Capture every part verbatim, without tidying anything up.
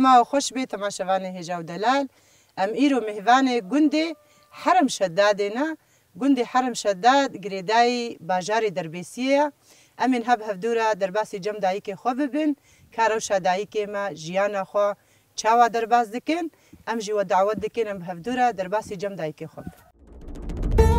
Dema we xweş bê temaşevanê hêja û delal. Em îro mêvanê gundê Herem Şedadê ne. Gundê Herem Şedad girêdayî bajarê Derbêsiyê ye. Em ên heb hevdû re derbasî cem dayikê xwe bibin, ka rewşa dayikê me, jiyana xwe çawa derbas dikin, em jî we dawet dikin em bi hevdû re derbasî cem dayikê xwe bibin.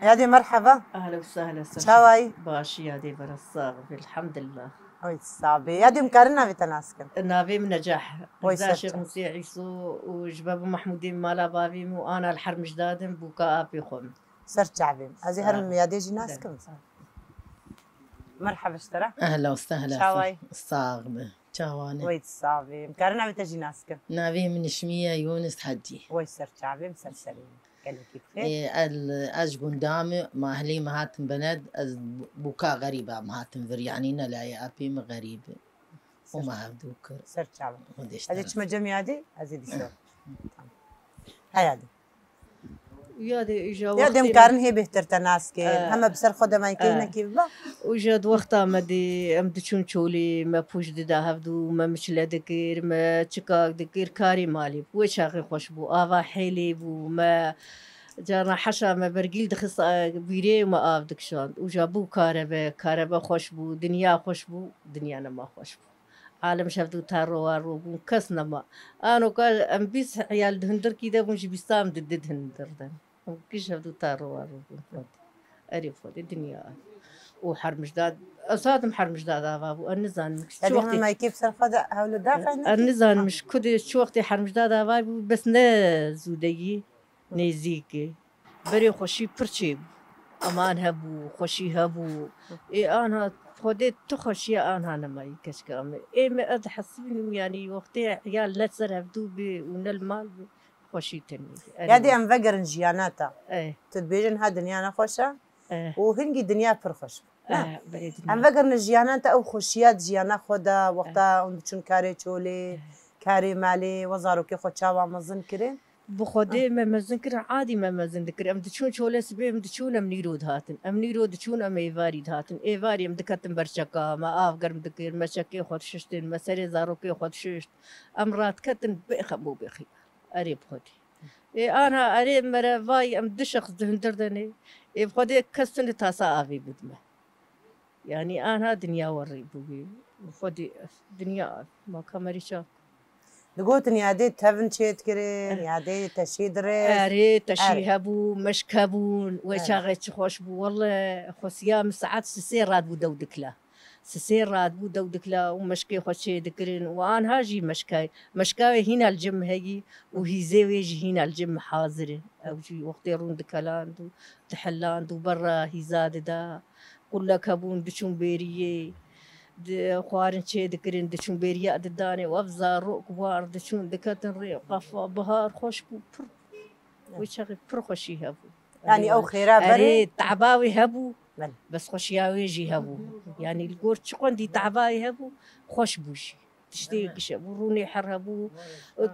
Yadê, merheba. Ehlen û sehlen, ser Çawayî? Başî yadê, bera sax bî, elhamdulillah. Oy, sax bî. Yadê, em karin navê te nas kim? Navê min Necah. Oy, Reza ser Şêx çav. Musê Îso û ji bab û Mahmûdê mala bavê min û ana li Hermijda din bûka apê xwe min. Ser çavê min. Ez ê Sağ herim ol. Yadê jî nas Sağ kim. ol. Merheba ji te re. Ehlen û sehlen. Çawayî? Sax bî. Çawan e? Wey, sax bî. Em karin navê te jî nas kim? Navê min Nişmiye Yûnis Hecî. Wey, ser çavê min, ser serê min. Gelekî bi xêr. Ê, el, ez ji gunda me, mahelê me hatim Bened, ez bûka xerîba me hatim vir, yanî ne layê apê min xerîb e. Ser Û me hevdû kir. Ser çavê min. Xwedê ji Ez ê te çime cem Yadê, ez ê dîsa. Tamam. He Yadê. Yadê, îja Ya wextê dem me karin hê bêhtir te nas kir. Eh. Heme bi ser xwe de me Eh. kênekî biba. Û ji wexta me dê em diçûn çolê, me pûç dida hevdû, me miçile dikir, me çikak dikir, karê malê bû. Wê çaxê xweş bû. Ava hêlê bû. Me carna heşa me bergîl dixist, eh, bîrê me av dikişand. Û ja bû karebe, karebe xweş bû, dinya xweş bû, dinya nema xweş bû. Alem ji hevdû taro waro bûn, kes nema. Anoka em bîst heyal di hundirkî de bûn, ji bîsta em di di di hundir de. Em giş hevdû taro waro bûn. Erê Xwedê dinya. Û Hermijda, ez hatim Hermijda dava bû, ez nizanim çi Yadê wextê hema yekê bi ser xwe de hewle daxeyne. Ez nizanim ji ku de çi wextê Hermijda dava bû, bes ne zûdeyî. Nêzîk e. Berê xweşî pir çêbû. Eman hebû, xweşî hebû. Ê anha Xwedê tu xweşiya anha nemayî keçika me. Ê me ez dihesibînim, yanî wextê heyal ne ser hevdû bê û ne li mal bê, xweşî tenê bê. Erê Yadê wek- em vegerin jiyana te. Ê. Tu dibêjin ha dinya ne xweş e Eh. û hingî dinya pir xweş bû. Ne? Eh, berê dinya. Em vegerin jiyana te ew xweşiya di jiyana xwe de, wexta hûn diçûn karê çolê, Eh. karê malê, we zarokê xwe çawa mezin kirin? Bi Xwedê Ah. me mezin kirin, adî me mezin dikir. Em diçûn çolê sibê, em diçûn, em nîro dihatin. Em nîro diçûn, em êvarî dihatin. Êvarî em diketin ber çeka, me av germ dikir, me çekê xwe dişiştin, me serê zarokê xwe dişişt. Em radiketin bêxem û bêxiyal. Erê bi Xwedê. Ê ana erê mere vay em du şexs di hundir de ne. Ê bi Xwedê kes tune tasa avê bidime. Yanî anha dinya werî bûbî. Xwedî dinya ma kamerî çav. Digotin yadê tevin çêdikirin, Eh. yadê teşî dirêj. Erê, teşî Erê. hebû, meşk hebûn, wê Erê. çaxê çi xweş bû. Welle xwesiya min saet sisê radibû dew dikila. Sisê radibû dew dikila û meşkê xwe çêdikirin û anha jî meşkay-, meşka wê hîna li cem min heyî û hîzê wê jî hîna li cem min hazir in. Ew jî wextê rûn dikeland û diheland û berra hîza dida. Qulek hebûn, diçûn bêriyê, di-, xwarin çê dikirin, diçûn bêriya didanê û ev zarok war diçûn diketin rê, qefa, bihar xweş bû, pir, wê çaxê pir xweşî hebû. Yanî ew xêra Erê, berê? Teba wê hebû, Belê. bes xweşiya wê jî hebû. Yanî li gor çi qwendî teba wê hebû, xweş bû jî. Tiştê giş hebû, rûnê her hebû,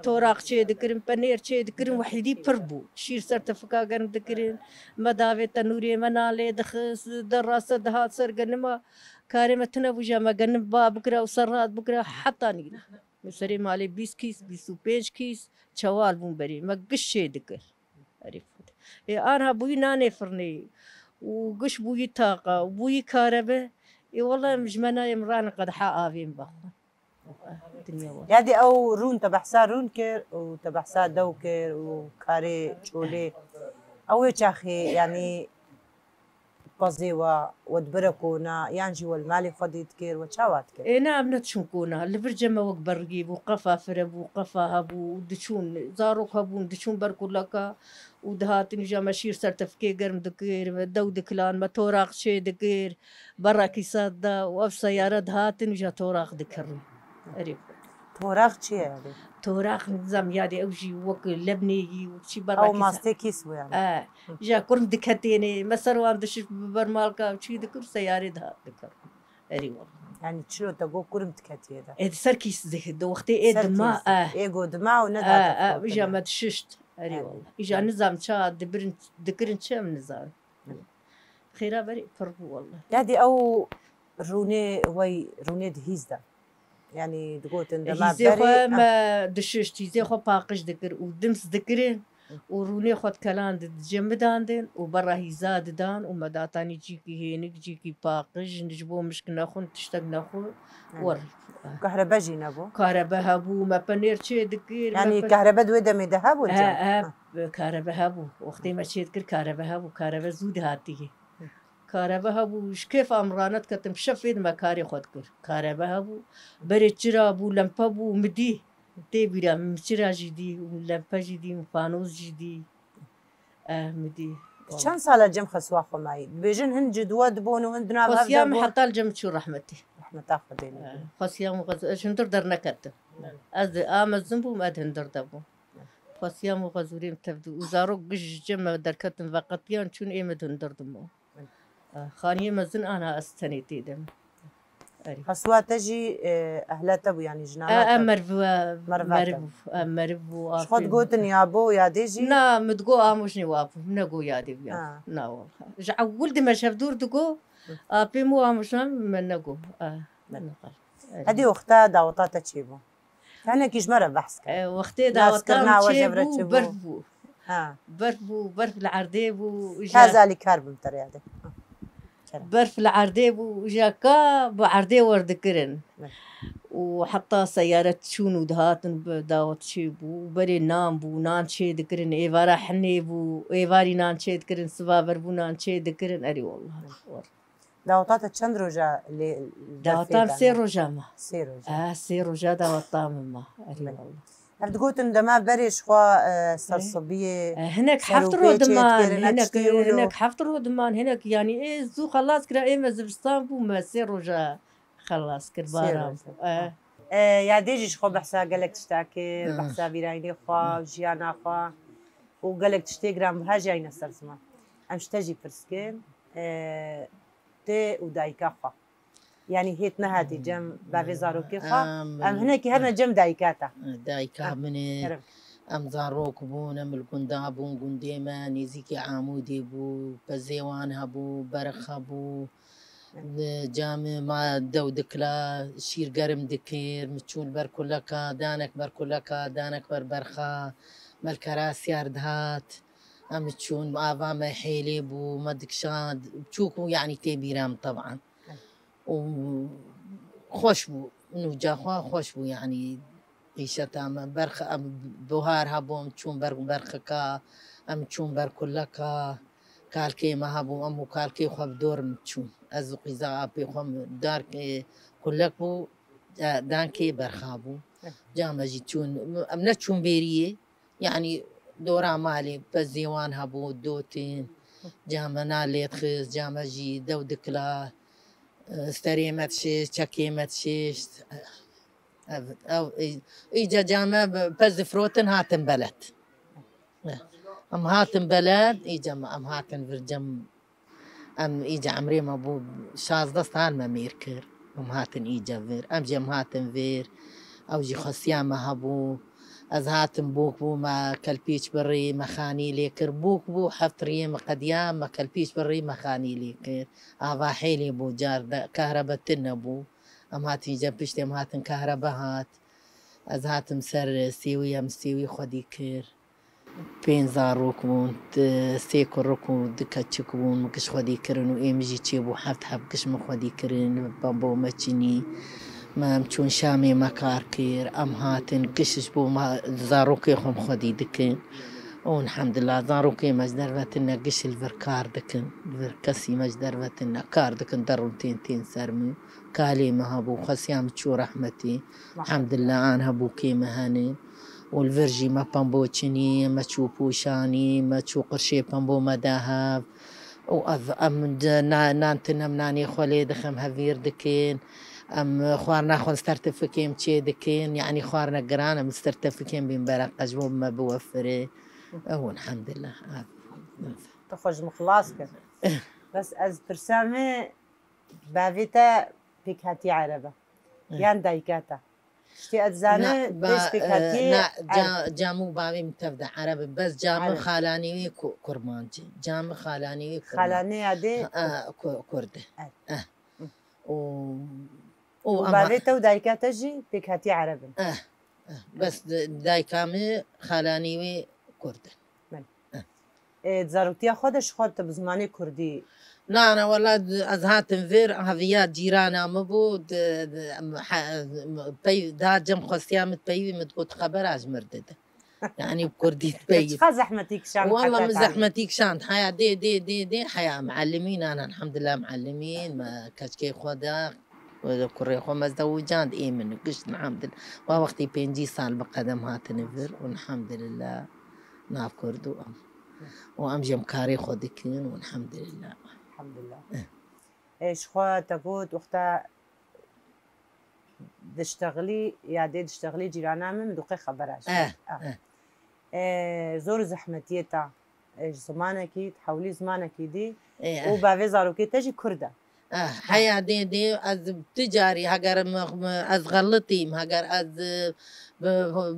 toraq çê dikirin, penêr çê dikirin, wehîdî pir bû. Şîr ser tefika germ dikirin, me davê tenûrê, me nan lê dixist, derra ser dihat ser genima, karê me tune bû, ja me genim ba bikira û serrat bikira heta nîna. Min serê malê bîst kîs, bîst û pênc kîs çewal bûn berê. Me giş çê dikir. Erê Xwedê. Ê, anha bûyî nanê firnê û giş bûyî taqa û bûyî karebe. Ê, wele em ji me nayê, em ranin qedeha avê em vexwin. Dinya wa. Yadê ew rûn, te behsa rûn kir û te behsa dew kir û karê çolê. Ew wê çaxê, yanî pezê we, we dibire kona, yan jî we li malê xwe dê dikir, we çawa dikir? Ê, ne, em nediçûn kona. Li vir cem me wek bergî bû, qefa fire bû, qefa hebû, diçûn, zarok hebûn, diçûn ber kuleka û dihatin îja me şîr ser tefkê germ dikir, me dew dikilan, me toraq çê dikir, berra kîsa dida û ev seyare dihatin îja toraq dikir. Erê. Toraq çi ye yadê? Toraq nizam yadê ew jî wek lebnê yî, wek çî berra Ew kîsa. Mastê kîs bû yani. E, Hı. îja kurm diketênê, me ser wan dişiş bi bermalka û çî dikir, seyarê dihat dikir. Erê wala. Yani çilo te got kurm diketiye de. Ê, di ser kîs dih-, di wextê ê Ser dima, kîs dih-, eh. Ê got dima û ne Eh, dihate eh, frotin îja yani. Me dişişt. Erê Yani, wala. Îja yani. Nizam ça dibirin, dikirin çi em nizam. Hı. Xêra berê pir bû wala. Yadê ew rûnê wey, rûnê dihîz de. Yani digotin dema Hîzê berê, xwe ah. Me dişişt, hîzê xwe paqij dikir û dims dikirin. Û rûnê xwe dikelandin, dicemidandin û berra hîza didan û me datanî cîkî hênik, cîkî paqij, ji bo mişk nexwin, tiştek nexwe, Evet. wer. Kahrebe jî nebû? Kahrebe hebû, me penêr çê dikir, me Yanî pe- kahrebe di wê demê de hebû He, cem? he, Ha. kahrebe hebû. Wextê me çê dikir, kahrebe hebû. Kahrebe zû dihatî. Hı. Kahrebe hebû, ji kêfa min ranediketim, şefê de me karê xwe dikir. Kahrebe hebû, berê çira bû, lempe bû, min dî. Tê bîra min, çira jî dî, û lempe jî dî, û fanos jî dî. Eh, min dî. Tu çend sala cem xeswa xwe mayî? Dibêjin hin cudwe dibûn û hin di nav hev de Xwestiya min bûn. Heta li cem çû rehmetî. Rehmeta Xwedê lê Eh, bû. Xwestiya min xwest-, ez hundir derneketim. Evet. Ez di, a mezin bûm, ez hundir de bûm. Evet. Xwestiya min xwezûrê min tevdû. Û zarok giş ji cem me derketin veqetiyan çûn ê min di hundir de bûn. Eh, xaniyê mezin ana ez tenê tê de me. Erê. Xeswa te jî, e, ehla te bû, yanî jina E, e, te? Meriv, e, Meriva meriv te. Bû, e, meriv bû, Ji xwe afê. Digotin ya bo ya dê jî? Na, min digo amojnê wa bû, min nego yadê wî ya. Ha. Na, wala. Ji ewil di me ji hev dûr digo, Hı. Apê min amojna min nego. E, Ne. Niqal. Erê. Hedî wexta daweta te çê bû? Hinekî ji me re behs ke. E, wextê daweta min çê bû, berf bû. Ha. Berf bû, berf li erdê bû, îja Ka ez alîkar bim te re yadê. Ha. Kerem. Berf li erdê bû, îja ka bi erdê werdikirin. Evet. Û heta seyare çûn û dihatin bi dawet çê bû. Berê nan bû, nan çê dikirin, êvara hinê bû, êvarî nan çê dikirin, siva ver bû nan çê dikirin. Erê wallah. Evet. Daweta te çend roja lê Daweta min sê roja me. Sê roja. Eh, sê roja daweta min ma. Erê Belê. Wallah. Her digotin dema berê ji xwe, e, sersibiyê, Eh, hinek heft ro diman, hinek, hinek heft ro diman, hinek, yanî, ê zû xelas kira, ê me zivistan bû, me sê roja xelas kir, Sê baran roja. Bû. Eh. Eh, yadê jî ji xwe behsa gelek tişta kir, Hı. Behsa vîrayînê xwe, Hı. Jiyana xwe û gelek tiştê giranbiha jî ayne ser ziman. Em ji te jî pirs kin. E, te û dayika xwe. Yanî hêt nehatî cem bavê zarokê xwe. Em, em hinekî herne cem dayika te. Dayika min ê. Kerem. Em zarok bûn, em li gunda bûn, gundê me nêzîkî Amûdê bû, pezê wan hebû, berx hebû. Cem ma dew dikila, şîr germ dikir, min çûn ber kuleka, danek ber kuleka, danek ber berxa, me li kerasiyar dihat. Em çûn, ava me hêlê bû, me dikişand, çûk bû, yanî tê bîra min teban. Û xweş bû, nûca xwe xweş bû, yanî qîşeta me, berx, em, buhar hebû, em çûn ber, berxika, em çûn ber kuleka, kalkê me hebû, em û kalkê xwe bi dor min çûn. Ez û qîza apê xwe min dar, e, kulek bû, e, dankê berxa bû. Ca me jî çûn, em neçûn bêriyê, Yanî dora malê pezê wan hebû, dotên, ca me nan lê dixist, ca me jî dew dikila, serê me dişişt, çekê me dişişt. Ev, ew, î-, îca ca me pez difirotin hatin beled. Em hatin beled, îca me em hatin vir cem Em îca emrê me bû şazdeh sal me mêr kir. Em hatin îca vir. Em jî em hatin vir. Ew jî xwestiya me hebû. Ez hatim bûk bû me kelpîç birî me xanî lê kir. Bûk bû heft riyê me qediya me kelpîç birî me xanî lê kir. Ava hêlê bû car de kahrebe tune bû. Em hatin îca piştê em hatin kahrebe hat. Ez hatim ser sêwî em sêwî xwedî kir. Pênc zarok bûn, ti-, sê kurik û du keçik bûn, min giş xwedî kirin û ê min jî çêbû heft heb giş min xwedî kirin, babo me çinî. Me em çûn Şamê me kar kir, em hatin giş ji bo me zarokê xwe em xwedî dikin. Û elhamdulillah, zarokê me ji derve tune, giş li vir kar dikin. Li vir kesî me ji derve tune, kar dikin, derûn tên, tên ser min. Kalê me hebû, xwestiya min çû rehmetî. Elhamdulillah, an hebûkê me hene. Û li vir jî me pembo çinî, me çû pûşanî, me çû qirşê pembo me da hev. Û ev, em di na-, nan tune em nanê xwe lê dixin, hevîr dikin. Em xwarina xwe li sertifikê em çê dikin. Yanî xwarina giran em li sertifikê em bên bereqe ji bo me biwefire. Ew elhamdulillah. Ev, ev. Tu xwe ji min xilas kir. Bes ez pirsa me, bavê te pêkhatî Ereb e. Eh. Yan dayika te. Tiştê ez zane, Na, ba, pêş pêkhatî eh, na, Ereb. Ca-, camû bavê min tev de Ereb in. Bes camî Ereb. Xalanî wê ku-, kurmancî. Camî xalanî wê kurmancî. Xalanê ya dê Ha, eh, ku-, kurd e. Ereb. Eh. Hı. Û, û Û em bavê ha- te û dayika te jî pêkhatî Ereb in. Eh, eh. Bes di-, dayika min xalanî wê kurd e. Belê. Eh. Ê, di zaroktiya xwe de ji xwe tu bi zimanê kurdî Na, na, wela di-, ez hatim vir, heviya cîrana min bû, di-, di-, em he-, em pey-, da cem xwestiya min peyvî min digot xebera ji mir dide. Yanî bi kurdî Ê, peyv. Çiqa zehmetî kişand Wela heta min tanî. Zehmetî kişand. Heya dê, dê, dê, dê, heya muallimî, nan, elhamdulillah, muallimî, me keçkê xwe da, kurê xwe me zewicand, ê min gişt, elhamdulillah. Wa wextî pêncî sal bi qedem hatine vir, û elhamdulillah, nav kurd û em. Û em jî em karê xwe dikin, û elhamdulillah. Elhamdulillah. Eh. Ê, ji xwe te got, wexta diştexilî, ya dê diştexilî cîrana min, min diqê xebera ji Eh, Ah. eh. Ê, zor û zehmetiyê ta, ê, ji zimanekî, hewlî zimanekî dî Ê, û eh. bavê zarokê te jî kurd e. Eh, heya dê, dê, ez tu carî, heger mi, mi, ez xelitîm, heger ez, e, bi,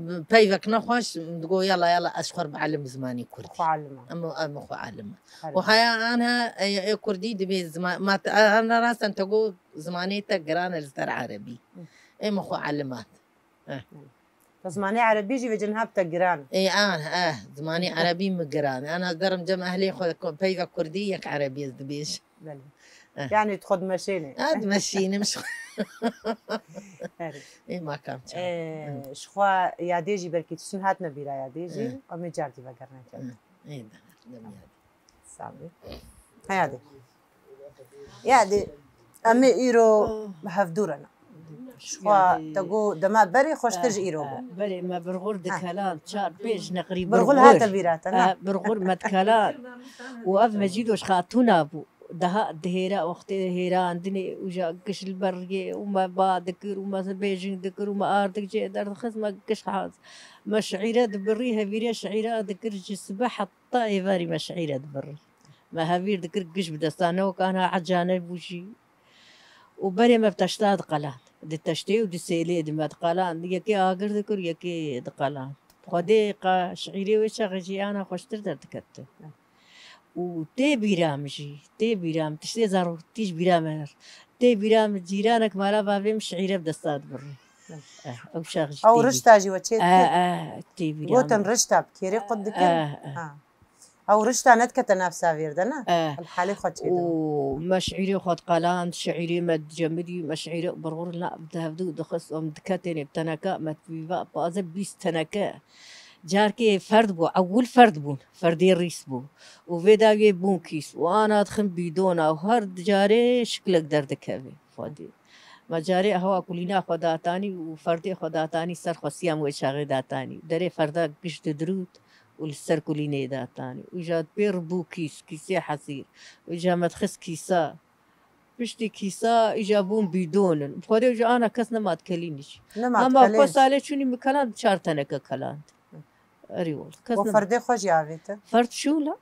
bi peyvek nexweş, digo, yala, yala, ez xwe bi elim zimanî kurdî. Xwe elima. Em, em xwe elima. Elima. Û heya anha, e, e, kurdî dibê zima-, ma te, anha rasten te got, zimanê te giran e li ser erebî. Hı. Ê min xwe elimat. Eh. Te zimanê erebî jî vê cin hab te giran. Ê, an, eh, zimanê erebî min giran. An ez derim cem ehlê xwe ku-, peyva kurdî yek erebî ez dibêjim. Belê. Eh. Yani tu xwe dimeşênê. Ha, dimeşînim ji xwe. Erê. Ê, makam çav. Ê, Hı. ji xwe yadê jî belkî tiştin hatine bîra yadê jî. Hı. Em ê car dî vegerine kevin. Hı. Ê, de, dem yadê. Sabî. Heyadê. Yadê, em ê îro hevdû re ne. Ji xwe te got dema berê xweştir ji îro bû. Berê me birxur Ha. dikelan, çar, pênc neqrî Birxul birxur. hate bîra te, ne? Ha, birxur me dikelan. Û ev Mecîdoş Xatûna bû. Daha dihêra, wextê hêrandinê û ja giş li ber riyê û me ba dikir û me bêjing dikir û me ardik cê derdixist, me giş haz. Me şiîre dibirî, hevîrê şiîra dikir ji sibe heta êvarî me şiîre dibirî. Me hevîr dikir giş bi desta ne wek ana eca nebû jî. Û berê me bi teşta diqeland. Di teştê û di sêlê di me diqeland. Yekê agir dikir, yekê diqeland. Xwedê qe şiîrê wê çaxê jî ana xweştir derdikeftin. Û tê bîra min jî, tê bîra min. Tiştê zaroktî ji bîra min. Tê bîra min cîranek mala bavê min şiîre bi desta dibirî. Eh, ew çax jî Ew tê bîra. rişta jî we çê Eh, dikir. eh, tê bîra Gotin min. rişta bi kêrê qut dikir. Eh, eh. Ha. Ew rişta nedikete nav savêr de, ne? Eh. Li halê xwe çêdibû. Û me şiîrê xwe diqeland, şiîrê me dicemidî, me şiîrê birxur li nav dihevdû dixist, em diketênê bi teneke, me pîva pazdeh bîst teneke. Carkê ferd bû, ewil ferd bûn, ferdê rîs bû. Û vê dawiyê bûn kîs. Û ana dixin bîdona û her carê şiklek derdikeve. Xwedê. Me carê hewa kulîna xwe datanî û ferdê xwe datanî ser xwestiya min wê çaxê datanî. Derê ferda giş didirût û li ser kulînê datanî. Û ja pê ribû kîs, kîsê hesîr. Û ja me dixist kîsa. Piştî kîsa, îja bûn bîdon in. Bi Xwedê û ji ana kes nema dikelînî jî. Nema Hema dikelîn. xwe salê çûnî min keland, çar teneke keland. Erî wol. Kes We nema. ferdê xwe jî avête? Ferd şûla,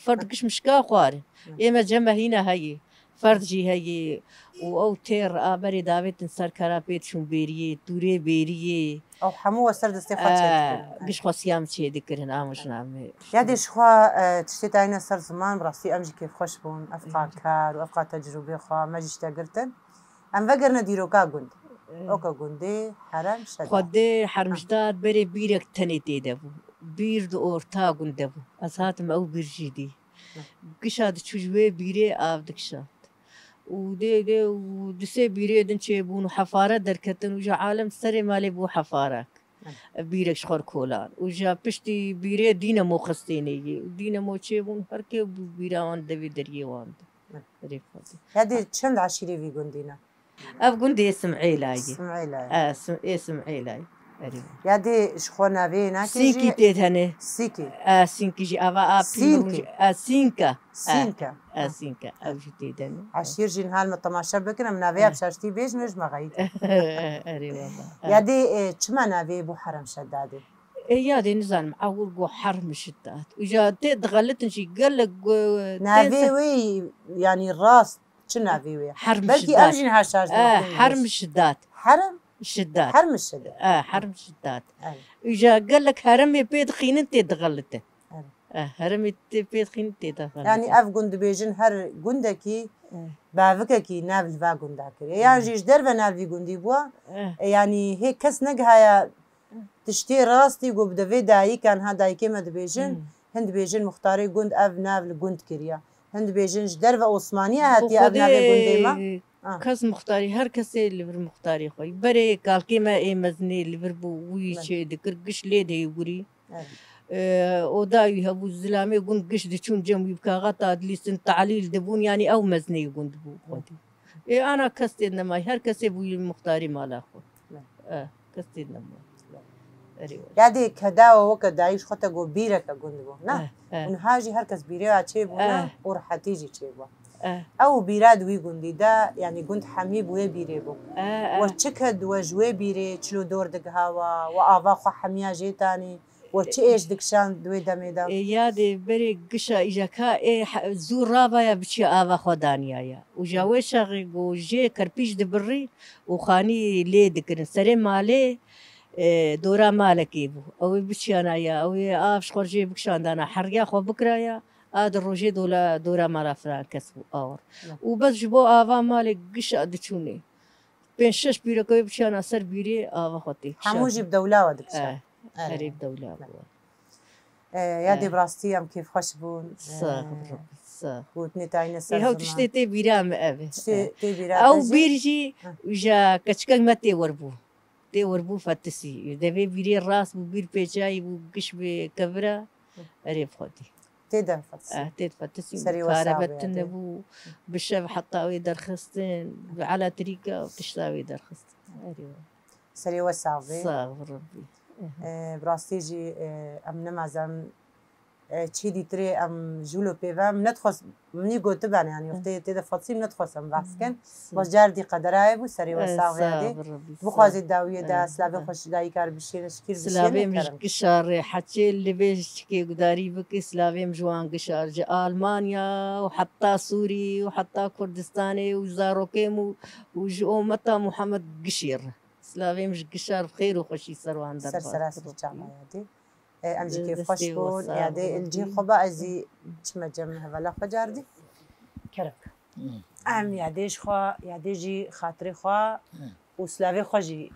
ferd giş mişka xwarê. Hı. Ê me cem me hîna heyê. Ferd jî heyê. Û ew têr a berê davêtin ser kerapê diçûn bêriyê, tûrê bêriyê. Ew hemû we ser destê xwe çêdikirin. Eh, giş xwestiya min çêdikirin, a mişnamê. Ya dê ji xwe, e, tiştê te heyne ser ziman, bi rastî em jî kêfxweş bûn. Ev qa kar û ev qa tecrûbê xwe me jî ji te girtin. Em vegerine dîroka gund. Eh. Oka gundê Herem Şedar. Xwedê Hermşdar berê bîrek tenê tê de bû. Bîr di orta gund de bû. Ez hatim ew bîr jî dî. Gişa diçû ji wê bîrê av dikişand. Û dê, dê û du sê bîrê din çêbûn û hefare derketin û ji alem serê malê bû hefarek. Bîrek ji xwe kolan. Û ji piştî bîrê Dînemo xistênê yê. Û Dînemo çêbûn, her kê bû bîra wan devê deriyê wan de. Erê Xwedê. Ya dê çend eşîrê vî gundî ne? Ev gundê Sim'êla yê. Sim'êla yê. E, Sim-, ê Sim'êla yê. Erê. Ya dê ji xwe navê nake jî? Sînkî tê de hene. Sîkî. E, Sînkî jî ava a Sînkî. E, Sînka. Sînka. E, Sînka. Ev jî tê de ne. Eşîr jî niha me temaşe bikin, em navê ya bi şaştî bêjin, ji me xeyît. Erê wala. Ya dê, e, çima navê bû Herem Şedadê? E, ya dê nizanim, ewil go Herm Şedad. Uca tê dixelitin jî gelek go-, Navê tê se- wê, yanî rast çi navê wê? Herm Belkî Şedad. Ev jî niha şaş E, dixwînin Herm bêjin. Şedad. Herm? Şedad. Herm Şedad. E, Herm Şedad. Evet. Uca gelek heremê pê dixînin tê dixelitin. Evet. E, heremê tê pê dixînin tê dixelitin. Yanî ev gund dibêjin her gundekî Eh. bavikekî nav li va gunda kiriye. Yan Eh. jî ji derve nav vî gundî bûa. Eh. E, yanî hê kes negihaya Eh. tiştê rastî ku bi devê dayikan ha dayikê me dibêjin. Hmm. Hin dibêjin muxtarê gund ev nav li gund kiriya. Hin dibêjin ji derve Osmaniya Bi hatiye ev navê gundê me. Xwedê Ah. kes muxtarî, her kesê li vir muxtarê xwe. Berê kalkê me ê mezinê li vir bû, wî Belê. çê dikir, giş lê dihêgurî. Evet. Ee, oda wî hebû, zilamê gund giş diçûn cem wî bi kaxeta dilîstin, talîl dibûn, yanî ew mezinê gund bû Hı. xwedî. Ê, ana kes tê nemay, her kesê bûyî muxtarî mala xwe. Evet. Eh, kes tê nemay. Erê wala. Ya dê kedawa weke dayî ji xwe te got bîreke gund bû, ne? Eh, eh. Û niha jî her kes bîrê ya çêbûne Eh. û rehetî jî çêbû. Eh. Ew bîra di wî gundî de, yanî gund hemî bi wê bîrê bû. Eh, eh. We çi kir di we ji wê bîrê çilo dor digiha we, we ava xwe hemiya jê tanî? We çi êş dikişand di wê demê de? Ê, yadê berê gişa îja ka ê he-, zû ravaya biçiya ava xwe daniya ya. Û ja wê şaxê ku jê kerpîç dibirrî û xanî lê dikirin. Serê malê, e, dora malekê bû. Ew ê biçiyana ya, ew ê av ji xwe jê bikişandana, heriya xwe bikiraya, a di rojê dola, dora mala filan kes bû awir. Ya. Û bes ji bo ava malê gişa diçûnê. Pênc şeş bîreke wê biçiyana ser bîrê ava xwe tê Hemû kişand. jî bi dewla we dikişand. Eh, Evet. herê bi dewla Evet. bû. Eh, ya dê Eh. bi rastî em kêfxweş bûn. Sax Eh, bi Rebî, sax. Gotinê tayîne ser Ê, hew ziman. tiştê tê bîra me ev e. Tiştê Eh. tê bîra Ew te jî? bîr jî Eh. uja keçikek me tê werbû. Tê werbû fetisî. Devê bîrê rast bû, bîr pêçayî bû, giş bi kevira. Hı. Erê bi Xwedê. Tê de fetisî. Eh, tê de fetisî. Serê we sax be, Karebe tune bû. Bi şev heta wê derxistin, bi eletrîka û tişta wê derxistin. Erê we. Serê we sax be. Sax bi Rebî. Eh. Eh, bi rastî jî, eh, em nemazen, eh, çî dîtirê em jûlo pê ve. Em nedixwest, minî gotiben, yanî, Eh. wextê tê de fetisî em nedixwest em behs kin. Eh. Bas car dî qedera ye bû, serê we Eh, sax be sax yadê. bi Rebî, Bixwazê sax. dawiyê de Eh, silavê eh. xweş dayîkar bişêne şikîr bişêne Silavê min ji kerem. gişarê heçê li vê çikê gudarî bike, silavê min ji wan gişar, ji Almanya û heta Sûrî û heta Kurdistanê û zarokê min û, û ji ometa Muhammed gişê re. Silavê min ji gişar bi xêr û xweşî ser wan Ser derbas serasî bi Rebî. çava yadê. E, em jî Destê kêfxweş we bûn. sax Yadê bi li cihê Rebî. xwe be, ez jî çime cem hevela xwe cardî. Kerem. Hı. Em yadê ji xwe, yadê jî xatirê xwe Hı. û silavê xwe jî